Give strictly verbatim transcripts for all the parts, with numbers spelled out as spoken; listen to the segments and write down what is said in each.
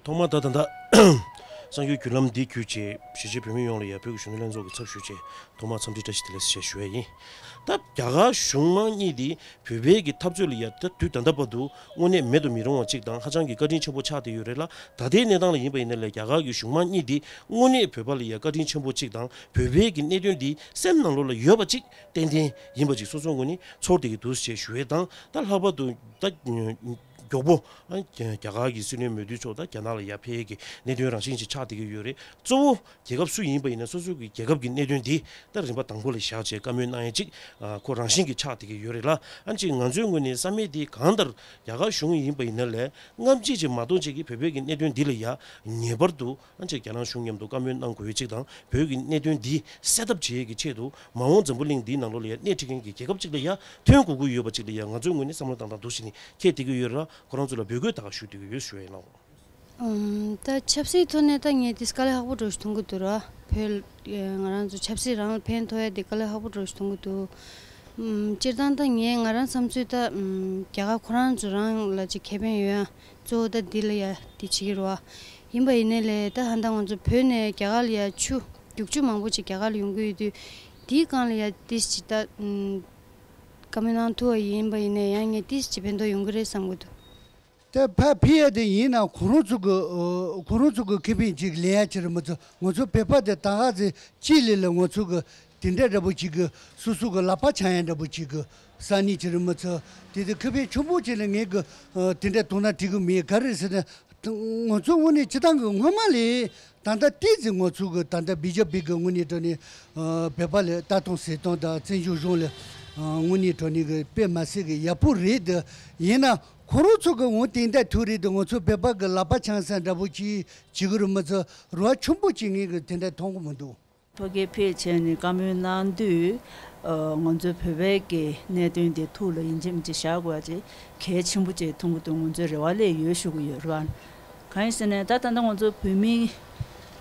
ཐོག་མར་ད་ད་ལྟ་གསར་འགྱུར་བརྒྱུད་ལམ་འདི་བརྒྱུད་བྱས་གཞིས་བྱེས་བོད་མི་ཡོངས་ལ་ཡ་བོད་ཀྱི་གཞོན་ནུ་ལྷན་ཚོགས་ཀྱི་ཚབ་ཞུས་བྱས་ཐོག་མར་འཚམས་འདྲི་བཀྲ་ཤིས་བདེ་ལེགས་ཞེས་ཞུ་ཡ་ཡིན། ད་རྒྱ་གར་གཞུང་མང་གཉིས་འདི་བོད་པའི་གི་འཐབ་རྩོད་ལ་ཡ་ད་དུས་ད་ལྟ་བར་དུ་དངོས་གནས་མེད་དུ་མི་རུང་བ་གཅིག་དང་ཧ་ཅང་གི་བཀའ་དྲིན་ཆེན་པོ་ཆགས་བསྡད་ཡོད་རེད་ལ། ད་ལྟའི་གནས་སྟངས་ལ་ཡིན་པ་ཡིན་ན་ལས་རྒྱ་གར་གྱི་གཞུང་མང་གཉིས་འདི་དངོས་གནས་བོད་པ་ལ་ཡ་བཀའ་དྲིན་ཆེན་པོ་གཅིག་དང་བོད་པའི་གི་གནད་དོན་འདི་སེམས་ནང་ལོགས་ལ་ཡོད་པ་གཅིག་ཏན་ཏན་ཡིན་པ་གཅིག་སོ་སོའི་ངོས་ནས་ཚོར་བསྡད་ཀྱི་འདུག་ཅེས་ཞུ་ཡས་དང་། ད་ལྷག་པར་དུ་ད་མགྱོགས་པོ་ཨ་རྒྱ་གར་གྱི་སྲིད་བློན་མོ་དི་མཆོག་ད་རྒྱ་ནག་ལ་ཡར་ཕེབས་ཡས་ཀྱི་གནད་དོན་རང་བཞིན་ཅིག་ཆགས་བསྡད་ཀྱི་ཡོད་རེད། གཙོ་བོ་རྒྱལ་ཁབ་སུ་ཡིན་པ་ཡིན་ན་སོ་སོ་གི་རྒྱལ་ཁབ་ཀྱི་གནད་དོན་འདི་ད་རིམ་པ་དང་པོ་ལ་བཞག་བྱས་བཀའ་མོལ་གནང་ཡས་ཅིག་ཨ་ཁོ་རང་བཞིན་གྱིས་ཆགས་བསྡད་ཀྱི་ཡོད་རེད་ལ། ཨ་ཅིག་ང་ཚོའི་ངོས་ནས་བསམ་ཡས་འདི་གང་ལྟར་རྒྱ་གར་གཞུང་ཡིན་པ་ཡིན་ན་ལས་སྔ་ཕྱི་ཅིག་མ་གཏོགས་ཅིག་གིས་བོད་བོད་ཀྱི་གནད་དོན་འདི་ལ་ཡ་ངེས་པར་དུ་ཨ་ཅིག་རྒྱ་ནག་གཞུང་མཉམ་དུ་བཀའ་མོལ་གནང་དགོས་ཡས་ཅིག་དང་བོད་ཀྱི་གནད་དོན་འདི་སེལ་ཐབས་བྱེད་ཡས་ཀྱི་ཆེད་དུ་མ་འོངས་འཛམ་བུ་གླིང་འདིའི་ནང་ལོགས་ལ་ཡ་སྣེ་ཁྲིད་མཁན་གྱི་རྒྱལ་ཁབ་ཅིག་ལ་ཡ་ཐོན་དགོས་ཀྱི་ཡོད་པ་ཅིག་ལ་ཡ་ང་ཚོའི་ངོས་ནས་བསམ་བློ་བཏང་སྟངས་འདུག་ཟེར་ནས་ཁྱེད་དེ་གི་ཡོད་ར། ཁོ་རང་ཚོ་ལ་འབོད་སྐུལ་ད་ག་ཞུ་དེ་གི་ཡོད་ཞུ་ཡ་ཡིན་ལགས། ཨམ། ད་ཆབ་སྲིད་ཐོག་ནས་ད་ངས་དེ་དཀའ་ལས་ཁག་པོ་འདྲ་ཞིག་མཐོང་གི་འདུག་ར། བོད་ང་རང་ཚོ་ཆབ་སྲིད་རང་ལ་ཕན་ཐོགས་ཡ་དེ་དཀའ་ལས་ཁག་པོ་འདྲ་ཞིག་མཐོང་གི་འདུག་ཨམ། སྤྱིར་བཏང་ད་ངས་ང་རང་བསམ་ཚུལ་ད་ཨམ། རྒྱ་གར་ཁོ་རང་ཚོ་རང་ལ་ཅིག་ཁེ་ཕན་ཡོད་ཡ་གཙོ་བོ་ད་འདི་ལ་ཡ་དེ་བྱེད་ཀྱི་རེད་བ། ཡིན་པ་ཡིན་ནའི་ལས་ད་ཧ་ད་ང་ཚོ་བོད་ནས་རྒྱ་གར་ལ་ཡ་ཆུ་རྒྱུག་ཆུ་མང་པོ་ཅིག་རྒྱ་གར་ལ་ཡོང་གི་ཡོད་དུས་དེའི་སྒང་ལ་ཡ་ཏིས་ཅིག་ད་ཨམ། བཀའ་མོལ་གནང་ཐུབ་པ་ཡིན་པ་ཡིན་ནའི་ཡང་ངས་ཏིས་ཅིག་ཕན་ཐོགས་ཡོང་གི་རེད་བསམ་གི་འདུག་ད་ཕ་ཕི་ཡ་དེ་ཡིན་ན་ཁོ་རང་ཚོ་གི་ཨ་ཁོ་རང་ཚོ་གི་ཁེ་ཕན་ཅིག་ལེན་ཡ་ཅིག་རེད་མ་ཚད་ང་ཚོ་བོད་པ་དེ་ད་ག་ཚེ་ཅི་ལས་ལ་ང་ཚོ་གི་དེ་འདྲ་འདྲ་པོ་ཅིག་གི་སོ་སོ་གི་ལག་པ་འཆང་ཡ་འདྲ་པོ་ཅིག་གི་ས་གནས་ཅིག་རེད་མ་ཚད་དེ་དེ་ཁེ་ཕན་ཆེན་པོ་ཅིག་ལ་ངས་གི་ཨ་དེ་འདྲ་གཏོང་ན་འགྲིག་གི་མེད་ག་རེ་ཟེར་ན། ང་ཚོ་དངོས་གནས་སྤྱི་བཏང་གི་སྔོན་མ་ལས་ད་ལྟ་ཏིས་ཙི་ང་ཚོ་གི་ད་ལྟ་བི་ཇེ་པི་གི་དངོས་གནས་དྲང་གནས་ཨ་བོད་པ་ལ་ལྟ་སྟངས་ཟེར་སྟངས་དང་བཙན་བྱོལ་གཞུང་ལ་ཨ་དངོས་གནས་དྲང་གནས་གི་དཔེ་མ་སྲིད་གི་ཡག་པོ་རེད་དེ། ཡིན་ན་ཁོ་རང་ཚོ་གི་འོ་དེ་འདྲ་ཐུག་རེད་དེ་ང་ཚོ་བོད་པ་གི་ལག་པ་འཆང་ས་འདྲ་པོ་ཅིག་བྱེད་གི་རེད་མ་ཚད་རོགས་ཆེན་པོ་ཅིག་ངས་གི་དེ་འདྲ་མཐོང་གི་མི་འདུག་ཕ་གིར་ཕེབས་བྱས་ནས་བཀའ་མོལ་གནང་དུས། ཨ་ང་ཚོའི་བོད་པའི་གི་གནད་དོན་དེ་ཐུགས་ལ་ཡིན་གཅིག་མིན་གཅིག་བཞག་དགོས་ཅེས་གལ་ཆེན་པོ་ཅིག་མཐོང་གི་འདུག་ང་ཚོའི་རེ་བ་སླེབས་ཡོད་ཞུ་གི་ཡོད་རེད་བ། གང་ཡིན་ཟེར་ན་ད་ད་ལྟ་ང་ཚོ་བོད་མིའི་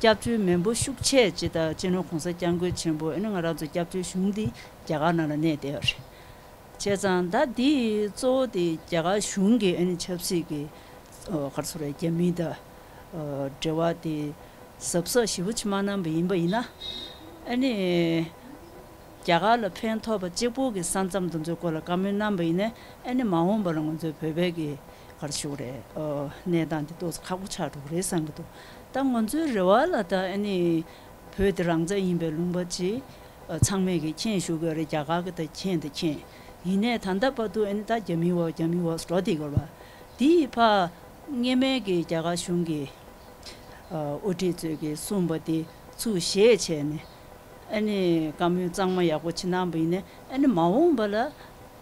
སྐྱབས་བཅོལ་མི་འབོར་ཤུགས་ཆེ་ཅིག་དང་སྤྱི་ནོར་གོང་ས་སྐྱབས་མགོན་ཆེན་པོ་ཨ་ནི་ང་རང་ཚོ་སྐྱབས་བཅོལ་གཞུང་འདི་རྒྱ་གར་ནང་ལ་གནས་བསྡད་ཡོད་རེད། བྱས་ཙང་ད་འདི་གཙོ་བོ་དེ་རྒྱ་གར་གཞུང་གི་ཨ་ནི་ཆབ་སྲིད་ཀྱི་ཨ་ག་རེ་ཟེར་རེད་རྒྱ་མི་དང་ཨ་འབྲེལ་བ་དེ་གཟབ་གཟབ་ཞེ་པོ་ཅིག་མ་གནང་བ་ཡིན་པ་ཡིན་ན། ཨ་ནི་རྒྱ་གར་ལ་ཕན་ཐོགས་པ་གཅིག་པུ་གི་ས་མཚམས་དེ་ཚོའི་སྐོར་ལ་བཀའ་མོལ་གནང་བ་ཡིན་ན་ཨ་ནི་མ་འོངས་པ་ལ་ང་ཚོའི་བོད་པའི་གི་ག་རེ་ཞུ་དགོས་རེད་ཨ་གནས་སྟངས་དེ་ཏོག་ཙམ་ཁག་པོ་ཆགས་འགྲོ་གི་རེད་བསམ་གི་འདུག་ད་ང་ཚོའི་རེ་བ་ལ་ད་ཨ་ནི་བོད་དེ་རང་བཙན་ཡིན་པའི་ལུང་པ་ཅིག་ཨ་ཚང་མས་ཀྱིས་མཁྱེན་བཞུགས་ཀྱི་རེད། རྒྱ་གར་གྱིས་ད་མཁྱེན་དང་མཁྱེན། ཡིན་ནའི་ད་ལྟ་བར་དུ་ཨ་ནི་ད་རྒྱ་མིའི་འོག་རྒྱ་མིའི་འོག་འགྲོ་བསྡད་ཀྱི་ཡོད་རེད་པ། དེ་ཡི་ཕར་སྔོན་མའི་གི་རྒྱ་གར་གཞུང་གི་ཨ་དབུ་ཁྲིད་ཚོས་ཀྱིས་གསུངས་པ་དེ་ཚུར་བཞེས་བྱས་ནས་ཨ་ནི་བཀའ་མོལ་གཙང་མ་ཡག་པོ་ཅིག་གནང་པ་ཡིན་ནའི་ཨ་ནི་མ་འོངས་པ་ལ་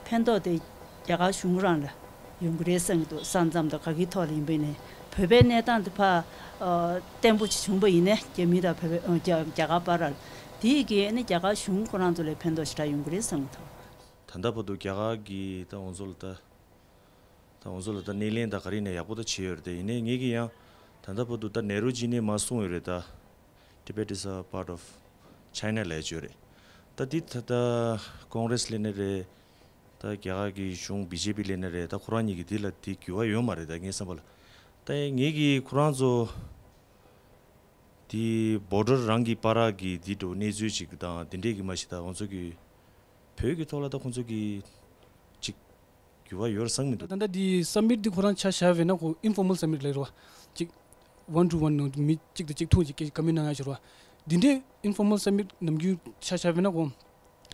ཕན་ཐོགས་དེ་རྒྱ་གར་གཞུང་རང་ལ་ཡོང་གི་རེད་བསམ་གྱི་འདུག་ས་མཚམས་དང་ག་གི་ཐོག་ལ་ཡིན་པ་ཡིན་ནའི་བོད་པའི་གནས་སྟངས་དེ་ཕར་ཨ་བརྟན་པོ་ཅིག་བྱུང་པ་ཡིན་ནའི་རྒྱ་མི་དང་བོད་པའི་ཨ་རྒྱ་རྒྱ་གར་བར་ལ་དེ་ཡི་གི་ཨ་ནི་རྒྱ་གར་གཞུང་ཁོ་རང་ཚོ་ལ་ཕན་ཐོགས་ཞེ་དྲག་ཡོང་གི་རེད་བསམ་གྱི་འདུག་ད་ལྟ་བར་དུ་རྒྱ་གར་གྱིས་ད་ང་ཚོ་ལ་ད་ད་ང་ཚོ་ལ་ད་སྣེ་ལེན་དང་ག་རེ་ནས་ཡག་པོ་ད་བྱས་ཡོད་རེད་དེ། ཡིན་ནའི་ངེད་ཀྱིས་ཡང་ད་ལྟ་བར་དུ་ད་ནེ་རུ་ཇི་ནས་མར་གསུངས་ཡོད་རེད། ད་Tibet is a part of China ལབ་ཀྱི་ཡོད་རེད། ད་འདི་ད་ད་ཀོང་རེས་ལབ་ནའི་རེད། ད་རྒྱ་གར་གྱི་གཞུང་བི་ཇེ་པི་ལབ་ནའི་རེད། ད་ཁོ་རང་གཉིས་ཀྱི་འདི་ལ་འདི་འགྱུར་བ་ཡོད་མ་རེད། ད་ངའི་བསམ་པ་ལ་ད་ངེད་ཀྱིས་ཁོ་རང་ཚོ་འདི་བོ་ཌར་རང་གི་བར་གྱི་འདི་འདྲ་གནས་ཚུལ་ཅིག་དང་འདི་འདྲས་ཀྱི་མ་གཞི་ད་ང་ཚོ་གི་བོད་ཀྱི་ཐོག་ལ་ད་ཁོང་ཚོ་གི་ཅིག་འགྱུར་བ་ཡོད་བསམ་གྱི་མི་འདུག་ད་ལྟ་འདི་སམ་མིཊ་འདི་ཁོ་རང་ཆ་བཞག་པ་ཡིན་ན་ཁོ་ཨིན་ཕོར་མལ་སམ་མིཊ་ལབ་རེད་བ། ཅིག་ཝན་ཊུ་ཝན་ནང་དུ་མི་གཅིག་དང་གཅིག་ཐུག་ཅིག་སྐད་ཆ་བཀའ་མོལ་གནང་ཡ་ཞིག་རེད་བ། འདི་འདྲའི་ཨིན་ཕོར་མལ་སམ་མིཊ་ནམ་རྒྱུན་ཆ་བཞག་པ་ཡིན་ན་ཁོ་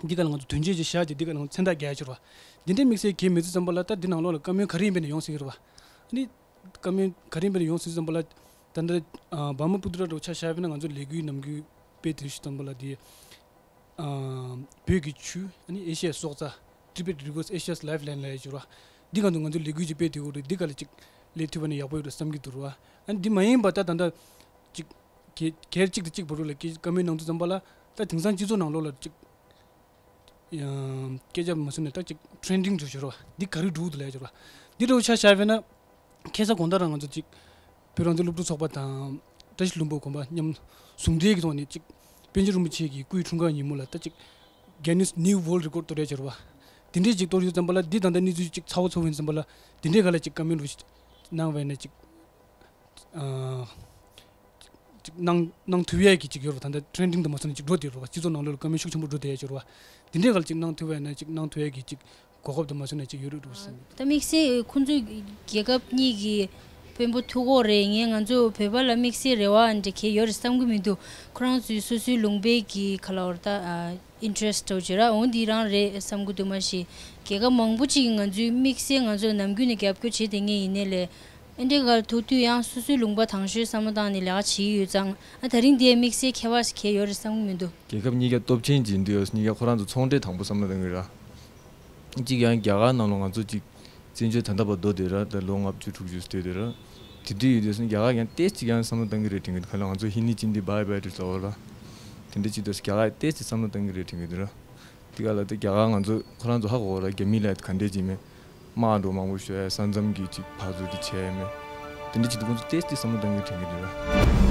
འདི་ག་ལ་ང་ཚོ་དོན་ཆེན་ཅིག་བཞག་སྟེ་འདི་ག་ལ་ང་ཚོ་མཚན་རྟགས་རྒྱག་ཡ་ཞིག་རེད་བ། འདི་འདྲའི་དམིགས་བསལ་གལ་མེད་དུས་ཙམ་པ་ལ་ད་འདི་ནང་ལོགས་ལ་བཀའ་མོལ་ག་རེ་ཡིན་པ་ཡིན་ན་ཡོང་སྲིད་ཀྱི་རེད་བ། ཨ་ནི། བཀའ་མོལ་ག་རེ་ཡིན་པ་ཡིན་ན་ཡོང་སྲིད་ཙམ་པ་ལ། ད་ལྟ་ཨ་བྷར་མ་པུ་ཏྲ་འདྲ་བོ་ཆ་བཞག་པ་ཡིན་ན་ང་ཚོ་ལས་འགུལ་ནམ་རྒྱུན་སྤེལ་དུས་ཙམ་པ་ལ་དེ། ཨ་བོད་ཀྱི་ཆུ་ཨ་ནི་ཨེ་ཤི་ཡའི་སྲོག་རྩ། Tibet Rivers Asia's Lifeline ལབ་ཡ་ཅིག་རེད་བ། འདི་ག་ཚོད་ང་ཚོ་ལས་འགུལ་ཅིག་སྤེལ་དུས་འོ་རེད་འདི་ག་ལ་ཅིག་ལས་ཐུབ་པ་ནི་ཡག་པོ་ཡོད་འགྲོ་བསམ་གྱི་འདུག་རེད་བ། ཨ་ནི་འདི་མ་ཡིན་པ་ད་ད་ལྟ་ཅིག་གལ་གལ་གཅིག་དང་གཅིག་བར་དུ་ལ་སྐད་བཀའ་མོལ་གནང་དུས་ཙམ་པ་ལ་ད་དེང་སང་སྤྱི་ཚོགས་ནང་ལོགས་ལ་ཅིག་ཡང་སྐད་ཆ་མ་བཟོས་ནས་ད་ཅིག་ཊེ་རེན་ཌིང་བྱོས་ཤོར་བ་འདི་ག་རེ་འགྲོ་འདུག་ལབ་ཡ་ཤོར་བ་འདི་འདྲ་བོ་ཆ་བཞག་པ་ཡིན་ན་ཁ་སང་དགོང་དག་རང་ང་ཚོ་ཅིག་བོད་རང་བཙན་སློབ་ཕྲུག་ཚོགས་པ་དང་བཀྲ་ཤིས་ལྷུན་པོ་དགོན་པ་མཉམ་ཟུང་འབྲེལ་གྱི་ཐོག་ནས་ཅིག་པཎ་ཆེན་རིན་པོ་ཆེ་གི་སྐུའི་འཁྲུངས་སྐར་ཉིན་མོ་ལ་ད་ཅིག་Guinness New World Record གཏོར་ཡ་ཤོར་བ་འདི་འདྲའི་ཅིག་གཏོར་ཡོད་ཙམ་པ་ལ་འདི་ད་ལྟ་གནས་ཚུལ་ཅིག་ཚ་བོ་ཚ་བོ་ཡིན་ཙམ་པ་ལ་འདི་འདྲའི་ག་ལ་ཅིག་བཀའ་མོལ་འདྲ་བོ་ཅིག་གནང་བ་ཡིན་ན་ཅིག་ ཨ་ཅིག་གནང་གནང་ཐུབ་ཡས་ཀྱི་ཅིག་ཡོད་རེད་བ། ད་ལྟ་ཊེན་ཌིང་དུ་མ་སོང་ན་ཅིག་འགྲོ་བསྡད་ཡོད་རེད་བ། སྤྱི་ཚོགས་ནང་ལོགས་ལ་བཀའ་མོལ་ཤུགས་ཆེན་པོ་འགྲོ་བསྡད་ཡས་ཅིག་ཡོད་རེད་བ། དེ་འདྲའི་སྒང་ལ་ཅིག་གནང་ཐུབ་ཡས་ན་ཅིག་གནང་ཐུབ་ཡས་ཀྱི་ཅིག་གོ་སྐབས་དུ་མ་སོང་ན་ཅིག་ཡོད་རེད་འདུག་བསམ་གྱི་འདུག་ད་དམིགས་བསལ་ཁོང་ཚོའི་རྒྱལ་ཁབ་གཉིས་ཀྱི་དཔོན་པོ་ཐུག་གི་ཡོད་རེད། ངས་ང་ཚོ་བོད་པ་ལ་དམིགས་བསལ་རེ་བ་འདྲ་གང་ཡང་ཡོད་རེད་བསམ་གྱི་མི་འདུག་ཁོ་རང་ཚོའི་སོ་སོའི་ལུང་པའི་གི་ག་ལབ་དགོས་རེད་ད། ཨིན་ཊི་རེ་སི་ཊི་འདྲ་བོ་ཅིག་ར་འོ་འདི་རང་རེད་བསམ་གྱི་འདུག་མ་གཞི་རྒྱལ་ཁབ་མང་པོ་ཅིག་གིས་ང་ཚོའི་དམིགས་བསལ་ང་ཚོ་ལ་ནམ་རྒྱུན་ནས་རྒྱབ་སྐྱོར་བྱེད་བསྡད་མཁན་ཡིན་ནའི་ལས། ཨེ་འདྲའི་སྒང་ལ་ཐུག་དུས་ཡང་སོ་སོའི་ལུང་པ་དང་ཤོས་བསམ་བློ་བཏང་ནས་ལས་ཀ་བྱེད་ཀྱི་ཡོད་ཙང་། ཨ་དེ་རིང་འདིའི་དམིགས་བསལ་ཁྱད་པར་ཞིག་གང་ཡང་ཡོད་རེད་བསམ་གྱི་མི་འདུག་རྒྱལ་ཁབ་གཉིས་ཀ་སྟོབས་ཆེན་ཅིག་ཡིན་དུས་གཉིས་ཀ་ཁོ་རང་ཚོ་ཚོང་འབྲེལ་དང་པོ་བསམ་བློ་གཏོང་གི་རེད། གཅིག་ཡང་རྒྱ་གར་ནང་ལ་ང་ཚོ་གཅིག་བཙན་བྱོལ་ད་ལྟ་བར་སྡོད་བསྡད་ར། ད་ལོ་ལྔ་བཅུ་དྲུག་ཅུ་སྡོད་བསྡད་ར། དེ་འདྲ་ཡིན་དུས་རྒྱ་གར་ཡང་ཏོག་ཙམ་ཡང་བསམ་བློ་གཏོང་གི་རེད་དྲན་གྱི་འདུག་ག་ལ་ང་ཚོ་ཧིན་དི་ཅིན་དི་བྷའི་བྷའི་ཏི་ལབ་པ་ར། དེ་འདྲ་བྱེད་དུས་རྒྱ་གར་ཡང་ཏོག་ཙམ་བསམ་བློ་གཏོང་གི་རེད་དྲན་གྱི་འདུག་ར། དེ་ག་ལ་དེ་རྒྱ་གར་ང་ཚོ་ཁོ་རང་ཚོ་ཧ་གོ་ར། རྒྱ་མི་ལ་ག་འདྲས་ཅིག་མེད། དམག་འགྲོ་མང་པོ་ཤོར་ཡ། ས་མཚམས་ཀྱི་ཅིག་ཕར་ཚུར་དེ་བྱས་མེད། དེ་འདྲ་བྱེད་དུས་ཁོང་ཚོ་ཏོག་ཙམ་བསམ་བློ་གཏོང་གི་དྲན་གྱི་འདུག་ར།